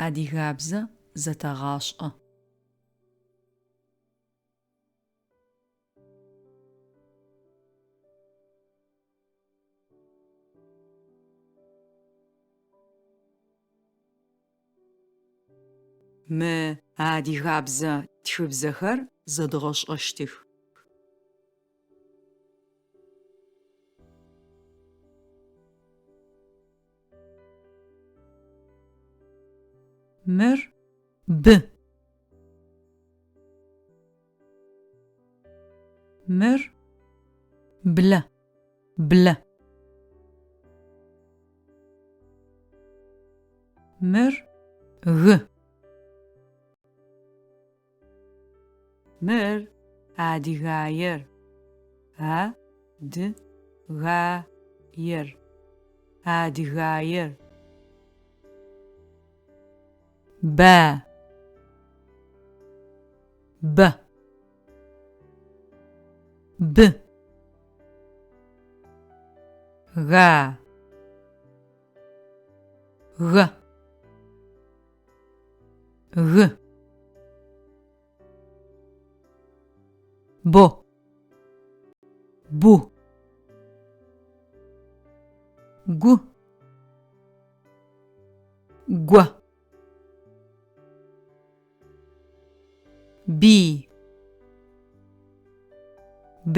Адыгабзэ зэтэгъашӏэ. Мы адыгабзэ тхыбзэхэр зэдгъэшӏэщтых. Мыр б. Мыр блэ, блэ. Мыр г. Мыр адыгаер, а ды га ер, адыгаер. Бэ. Б. Б. Га. Г. Г. Бо. Бу. Гу. Го. Би. Б.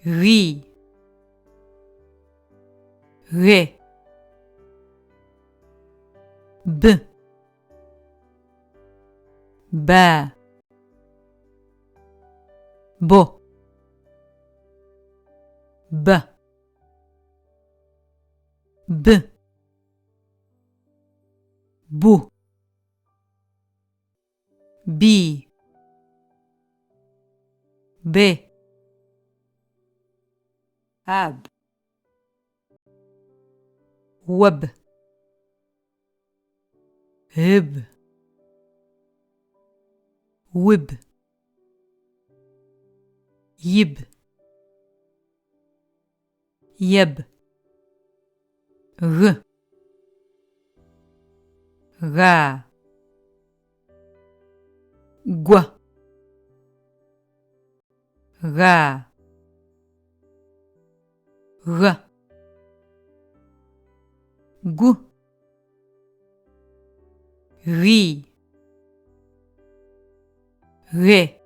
Гъи. Ге. Б. Бэ. Бо. Б. Б. Бу. Би. Б. Аб. Об. Ыб. Уб. Иб. Еб. Г. Га. Го. Га. Г. Гу. Гъи. Ге.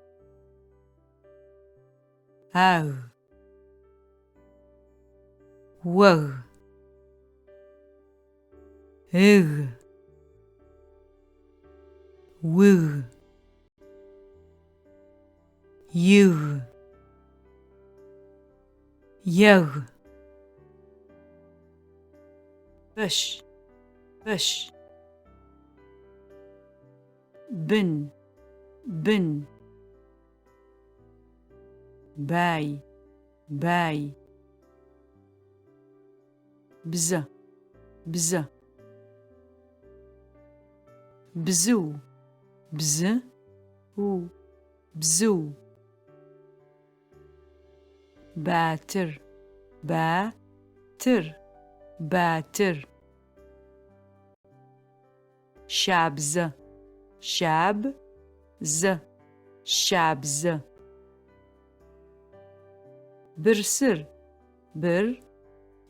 Аг. Ог. Ыг. Уг. Иг. Ег. Бэщ. Бэщ. Бын. Бын. Бай. Бай. Бзэ. Бзэ. Бзыу. Бзы. У. Бзыу. Батыр. Ба. Тыр. Батыр. Щабзэ. Щаб. Зэ. Щабзэ. Бырсыр. Быр.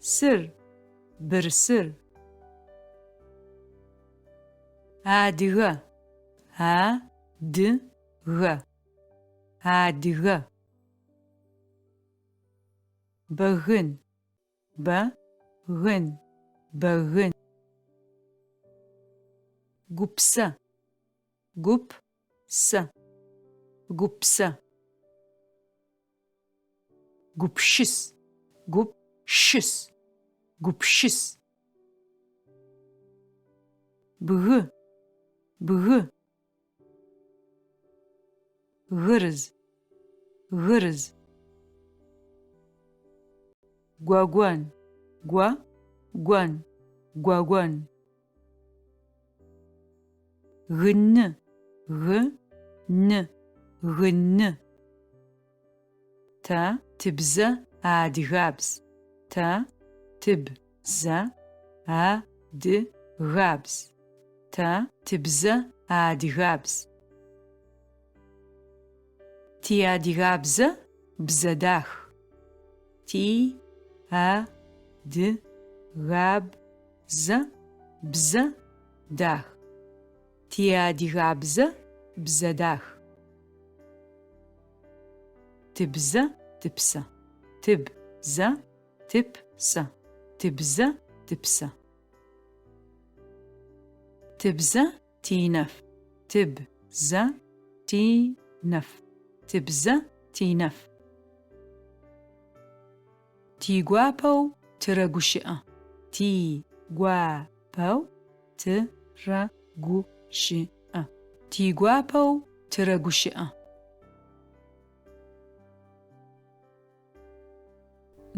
Сыр. Бырсыр. Адыгэ. А. Ды. Гэ. Адыгэ. Бэгын. Бэ. Гын. Бэгын. Гупсэ. Гуп. Сэ. Гупсэ. Гупшыс. Гуп. Шыс. Гупшыс. Бгы. Бгы. Гырз. Гырз. Гуэгуэн. Гуэ. Гуэн. Гуэгуэн. Гыны. Гы. Ны. Гыны. Тэ тыбзэ адыгабз. Тэ тыбзэ. а ды габз. Тэ тыбзэ адыгабз. Тиадыгабзэ бзэ дах. Ти а ды габ зэ бзэ дах. Тиадыгабзэ бзэ дах. Тыбзэ тыпсэ. Тыб зэ тып сэ. Тыбзэ тыпсэ. Тыбзэ тинэф. Тыб зэ ти нэф. Тыбзэ тинэф. Тигуапэу тырэгущыӏэ. Ти гуа пэу ты рэ гу щы ӏэ. Тигуапэу тырэгущыӏэ.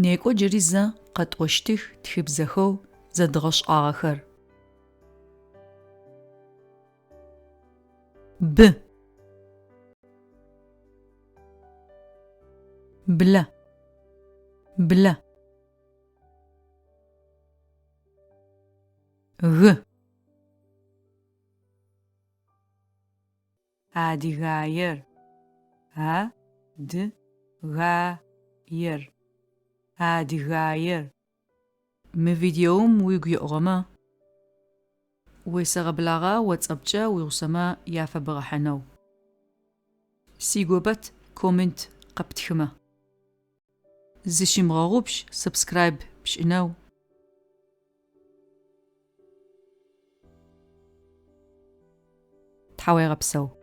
Некӏо джыри зэ къэтӏощтых тхыбзэхэу зэдгъэшӏагъэхэр. Бы. Блэ. Блэ. Гы. Адыгаер. А ды га ер. Адыгаер. Мы видеом уигу еӏугъэмэ, уесэгъэблагъэ WhatsApp-кӏэ уигъусэмэ яфэбгъэхьынэу. Сигопэт коммент къэптхымэ. Зыщымыгъэгъупш subscribe пшӏынэу. Тхьауегъэпсэу.